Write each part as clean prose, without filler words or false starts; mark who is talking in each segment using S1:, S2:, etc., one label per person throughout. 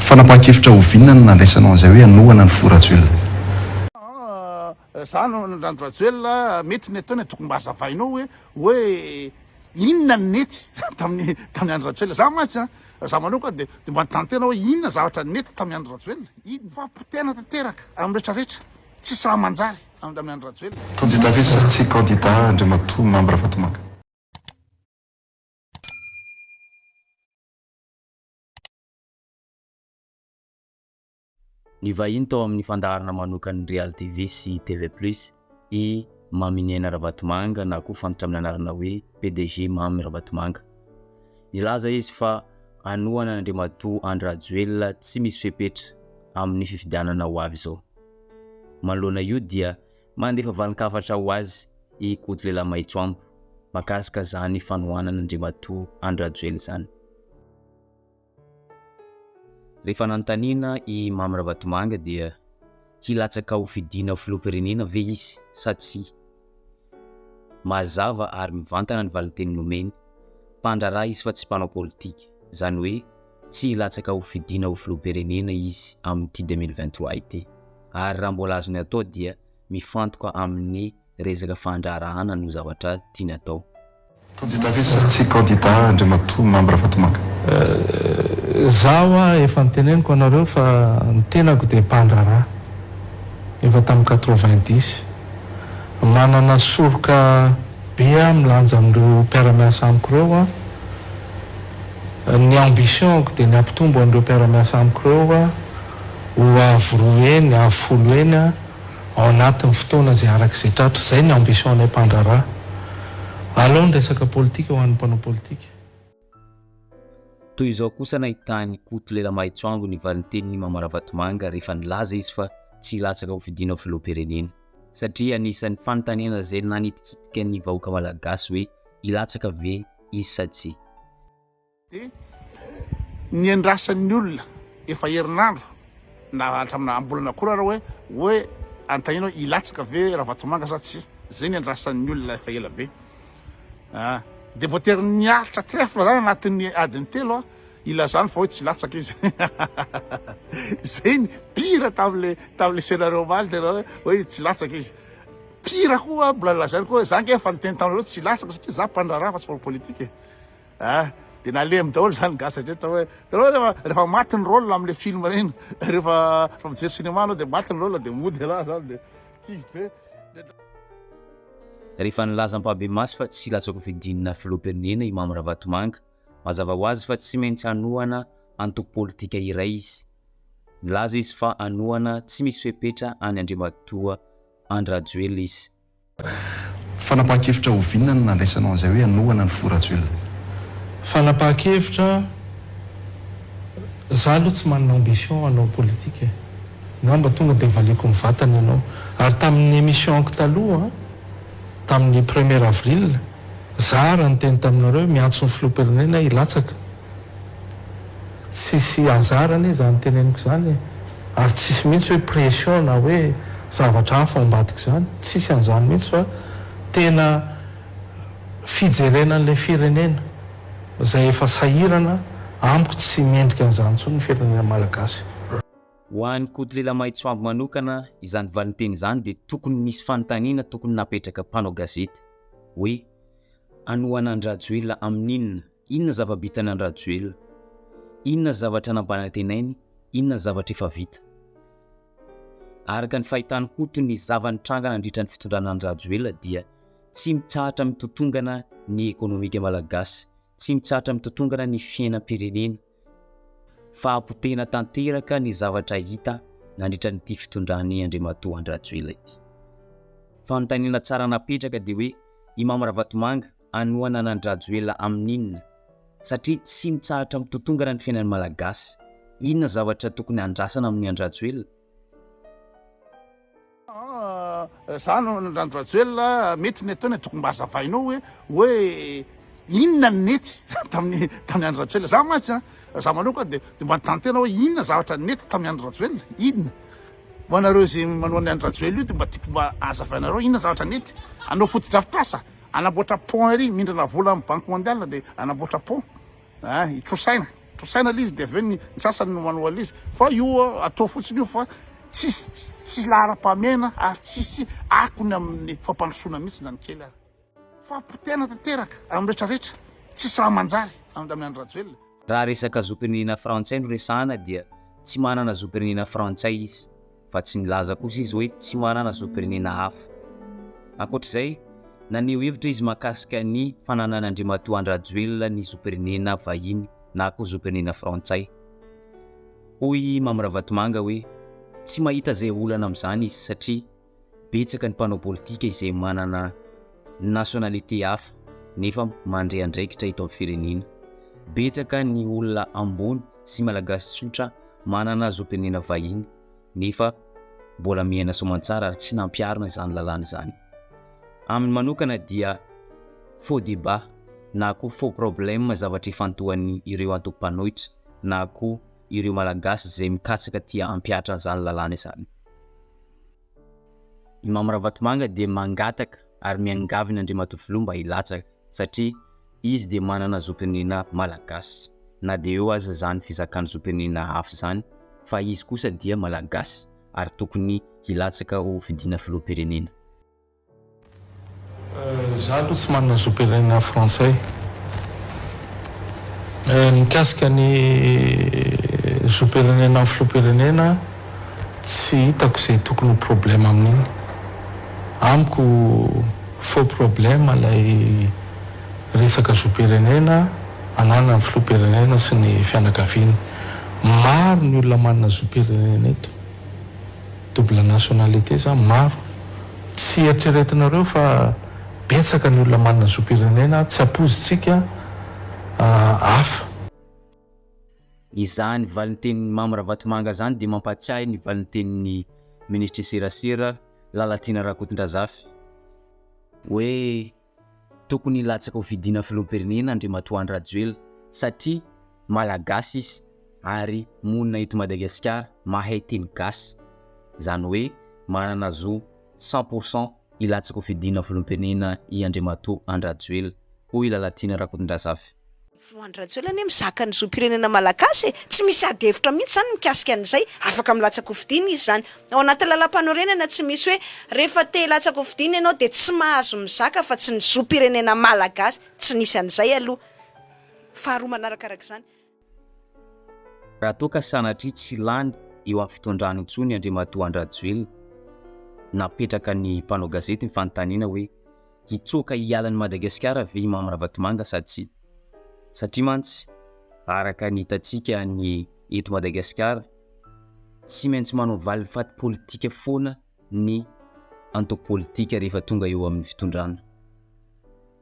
S1: Fanapahan-kevitra oviana no nandraisanao an'izay hoe hanohana ny filoha Rajoelina?
S2: Za no Andry Rajoelina mety ny ataony tokony mba hazavainao hoe hoe inona ny nety tamin'ny tamin'ny Andry Rajoelina za mantsy an za manoka de de mba anontany tena hoe inona zavatra nety tamin'ny Andry Rajoelina inona fahapotehana tanteraka amin'ny rehetra rehetra tsisy raha manjary amin'ny Andry Rajoelina.
S1: Candidat ve sa tsy candidat Andriamatoa Mamy Ravatomanga?
S3: Nivahiny tao amin'ny fandaharana manokan'ny Real TV sy TV Plus i Maminiaina Ravatomanga na koa fantatra amin'ny anarana hoe PDG Mamy Ravatomanga. Nilaza izy fa hanohana an'Andriamatoa Andry Rajoelina tsy misy fepetra amin'ny fifidianana ho avy izao. Manoloana io dia mandefa valin-kafatra ho azy i Koto Lelamaitsoambo mahakasika izany fanohanana an'Andriamatoa Andry Rajoelina izany. Rehefa nanontaniana i Mamy Ravatomanga dia hilatsaka ho fidiana ho filoham-pirenena ve izy sa tsia? Mazava ary mivantana ny valinteny nomeny, mpandraharaha izy fa tsy mpanao politika, izany hoe tsy hilatsaka ho fidiana ho filoham-pirenena izy amin'ity 2023 ity ary raha mbola azony atao dia mifantoka amin'ny resaka fandraharahana no zavatra tiany atao.
S1: Candidat ve sa tsy candidat Andriamatoa Mamy Ravatomanga?
S4: Za hoa efa noteneniko anareo fa ny tenako dia mpandraharaha efa tamin'ny 90. Manana soroka be aho milanja amin'ireo mpiara-miasa amiko ireo an. Ny ambition-ko dia ny hampitombo an'ireo mpiara-miasa amiko ireo ho avo roa heny, avo folo heny an. ao anatin'ny fotoana izay araka izay tratra. Izay ny ambition-nay mpandraharaha. Aleo ny resaka politika ho an'ny mpanao politika.
S3: Toy izao kosa nahitan'i Koto Lelamahitsoango ny valintenin'i Mama Ravatomanga rehefa nilaza izy fa tsy hilatsaka ho fidiana ho filoham-pirenena. Satria anisan'ny fanontaniana izay nanitikitika ny vahoaka malagasy hoe hilatsaka ve izy sa tsia.
S2: Dia ny andrasan'ny olona efa herinandro na hatraminà am-bolana akory ara hoe hoe anontaniana hoe hilatsaka ve Ravatomanga sa tsia. Zay ny andrasan'ny olona efa ela be. Ah, dia voatery niaritra trèfle zany anatin'ny adiny telo ah, ilazany fa hoe tsy hilatsaka izy. Zay ny pire tam'le tam'le scénario omaly tena hoe hoe tsy hilatsaka izy. Pire koa mbola lazainy koa hoe za nge efa niteny taminareo tsy hilatsaka satria za mpandraharaha fa tsy mpanao politique e. Ah, de nalemy daholo zany gasy rehetra hoe, hitanao rehefa rehefa maty ny rôle amle film reny, rehefa rehefa mijery cinéma anao de maty ny rôle de mody elah zany de kivy be.
S3: Rehefa nilaza ampahibemaso fa tsy hilatsa-kofidina filoham-pirenena i Mamy Ravatomanga, mazava ho azy fa tsy maintsy hanohana antoko politika iray izy. Nilaza izy fa hanohana tsy misy fepetra an'i Andriamatoa Andry Rajoelina izy.
S1: Fanapahan-kevitra oviana no nandraisanao an'izay hoe hanohana ny filoha Rajoelina?
S4: Fanapahan-kevitra, za aloha tsy manana ambition hanao politika e. Angamba tonga dia valiako mivantana ianao. Ary tamin'ny émission-ko taloha, tamin'ny premier avril, za raha niteny taminareo hoe miantso ny filoham-pirenena aho hilatsaka. Tsisy hasard anie izany teneniko izany e! Ary tsisy mihitsy hoe pression na hoe zavatra hafa ao ambadik'izany, tsisy an'izany mihitsy fa tena fijerena an'ilay firenena izay efa sahirana, amiko tsy mendrika an'izany intsony ny firenena malagasy.
S3: Ho an'i Koto Lelamaitsoambo manokana, izany valinteny izany dia tokony misy fanontaniana tokony napetraka mpanao gazety hoe hanohana an-dRajoelina amin'inona? Inona zava-bitan'i Andry Rajoelina? Inona zavatra nampanantenainy? Inona zavatra efa vita? Araka ny fahitan'i Koto ny zava-nitranga nandritra ny fitondrana Andry Rajoelina dia tsy mitsahatra mitotongana ny ekonomika malagasy, tsy mitsahatra mitotongana ny fiainam-pirenena, Fahapotehina tanteraka ny zavatra hita nandritra an'ity fitondran'i Andriamatoa Andry Rajoelina ity. Fanontaniana tsara napetraka dia hoe i Mamy Ravatomanga hanohana an'Andry Rajoelina amin'inona? Satria tsy mitsahatra mitotongana ny fiainan'ny Malagasy. Inona zavatra tokony andrasana amin'i Andry Rajoelina?
S2: Za no Andry Rajoelina mety ny ataony tokony mba hazavainao hoe hoe inona ny nety tamin'ny tamin'ny Andry Rajoelina za mantsy an za manoka de de mba nitany tena hoe inona zavatra nety tamin'ny Andry Rajoelina inona ho anareo izay manoa ny Andry Rajoelina io de mba tiako mba hazavainareo inona zavatra nety anao fotodrafitrasa anamboatra pont ery mindrana vola amin'ny banque mondiale de anamboatra pont ah hitrosaina. Trosaina le izy de avy eo ny sasany no manoa le izy fa io atao fotsiny io fa tsisy tsisy laharam-pahamehana ary tsisy akony amin'ny fampandrosoana mihitsy na ny kely ary. Fampotehana tanteraka amin'ny retraretra, tsisy raha manjary amin'ny Andry Rajoelina.
S3: Raha resaka zom-pirenena frantsay no resahana dia tsy manana zom-pirenena frantsay izy fa tsy nilaza kosa izy hoe tsy manana zom-pirenena hafa. Ankoatra izay, naneho hevitra izy mahakasika ny fananan'Andriamatoa Andry Rajoelina ny zom-pirenena vahiny na koa zom-pirenena frantsay. Hoy i Mamy Ravatomanga hoe tsy mahita izay olana amin'izany izy satria betsaka ny mpanao politika izay manana nationalité hafa nefa mandray andraikitra eto amin'ny firenena. Betsaka ny olona ambony sy Malagasy tsotra manana zom-pirenena vahiny nefa mbola miaina soamantsara ary tsy nampiharina izany lalàna izany. Aminy manokana dia faux débat na koa faux problème zavatra ifantohan'ny ireo antoko mpanohitra na koa ireo Malagasy izay mikatsaka tia hampihatra an'izany lalàna izany. I Mamy Ravatomanga dia mangataka ary miangavy ny Andriamatoa Filoha mba hilatsaka satria izy dia manana zom-pirenena Malagasy na dia eo aza izany fizakany zom-pirenena hafa izany fa izy kosa dia Malagasy ary tokony hilatsaka ho fidiana filoham-pirenena.
S4: Za aloha tsy manana zom-pirenena frantsay. Mikasika ny zom-pirenena amin'ny filoham-pirenena, tsy hitako izay tokony ho problème amin'iny. Amiko faux problème ilay resaka zom-pirenena ananan'ny filoham-pirenena sy ny fianakaviany. Maro ny olona manana zom-pirenena eto. Double nationalité zany maro. Tsy eritreretinareo fa betsaka ny olona manana zom-pirenena tsy ampoizitsika hafa.
S3: Izany valintenin'i Mamy Ravatomanga izany dia mampahatsiahy ny valintenin'ny Minisitry ny Serasera, Lalatiana Rakotondrazafy, hoe Tokony hilatsaka ho fidiana filoham-pirenena Andriamatoa Andry Rajoelina satria Malagasy izy ary monina eto Madagasikara, mahay teny gasy. Izany hoe manana zo 100 pour cent hilatsaka ho fidiana filoham-pirenena i Andriamatoa Andry Rajoelina, hoy i Lalatiana Rakotondrazafy.
S5: Filoha Andry Rajoelina anie mizaka ny zom-pirenena malagasy e! Tsy misy ady hevitra mihitsy izany mikasika an'izay, afaka milatsa-kofidina izy izany. Ao anatin'ny lalàmpanorenana tsy misy hoe rehefa te hilatsa-kofidina ianao dia tsy mahazo mizaka fa tsy ny zom-pirenena malagasy, tsy nisy an'izay aloha. Faharoa manarakaraka izany.
S3: Raha toa ka sanatria tsy lany eo amin'ny fitondrana intsony Andriamatoa Andry Rajoelina, napetraka ny mpanao gazety ny fanontaniana hoe hitsoaka hiala an'i Madagasikara ve i Mamy Ravatomanga sa tsia? Satria mantsy araka ny hitantsika ny eto Madagasikara, tsy maintsy manao valifaty politika foana ny antoko politika rehefa tonga eo amin'ny fitondrana.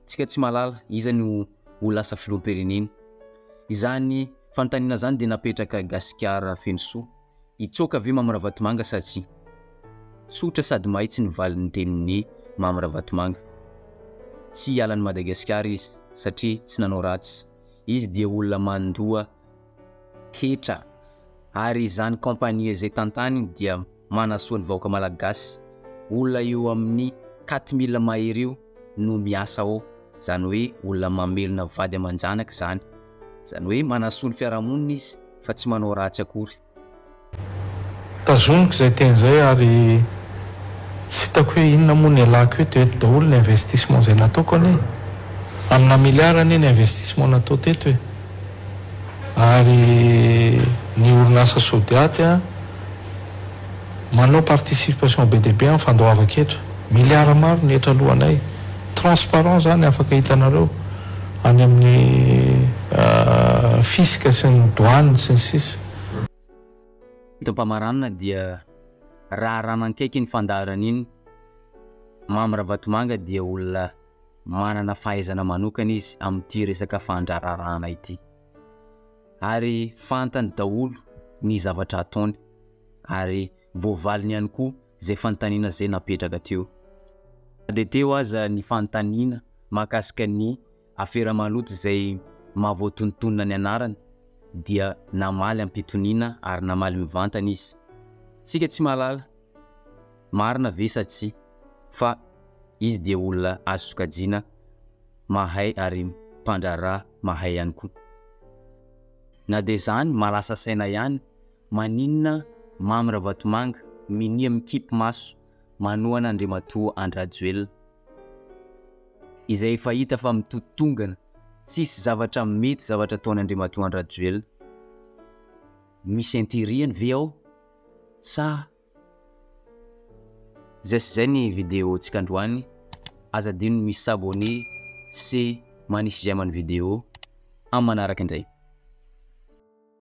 S3: Tsika tsy mahalala iza no ho lasa filoham-pirenena. Izany fanontaniana izany dia napetraka Gasikara Fenosoa. Hitsoaka ve Mamy Ravatomanga sa tsia? Tsotra sady mahitsy ny valin'ny tenin'i Mamy Ravatomanga. Tsy hiala an'i Madagasikara izy satria tsy nanao ratsy. Izy dia olona mandoa hetra ary izany compagnie izay tantaniny dia manasoa ny vahoaka malagasy. Olona eo amin'ny 4000 mahery eo no miasa ao, zany hoe olona mamelona vady aman-janaka izany. Izany hoe manasoa ny fiarahamonina izy fa tsy manao ratsy akory.
S4: Tazoniko izay teny izay ary tsy hitako hoe inona moa ny ialako eto, eto daholo ny investissement izay nataoko anie e! Amina milliard anie ny investissement natao teto e! Ary ny orinasa Sodiat a, manao participation be dia be amin'ny fandoavan-ketra. Milliard maro ny hetra aloanay. Transparent izany afaka hitanareo any amin'ny fisc sy ny douane sy ny sisa.
S3: Eto am-pamaranana dia raha raha nankaiky ny fandaharana iny, Mamy Ravatomanga dia olona manana fahaizana manokana izy amin'ity resaka fandraharahana ity. Ary fantany daholo ny zavatra ataony ary voavaliny ihany koa izay fanontaniana izay napetraka teo. Na dia teo aza ny fanontaniana mahakasika ny afera maloto izay mahavoatonontonona ny anarany dia namaly am-pitoniana ary namaly mivantana izy. Isika tsy mahalala marina ve sa tsia fa izy dia olona azo sokajiana mahay ary mpandraharaha mahay ihany koa. Na dia izany mahalasa saina ihany, maninona Mamy Ravatomanga minia mikipy maso manohana Andriamatoa Andry Rajoelina? Izay efa hita fa mitotongana, tsisy zavatra mety zavatra ataony Andriamatoa Andry Rajoelina. Misy intérêt-ny ve ao sa Zay sy zay ny vidéo tsika androany, aza adino ny mi s'abonner sy manisy j'aime ny vidéo, amin'ny manaraka indray.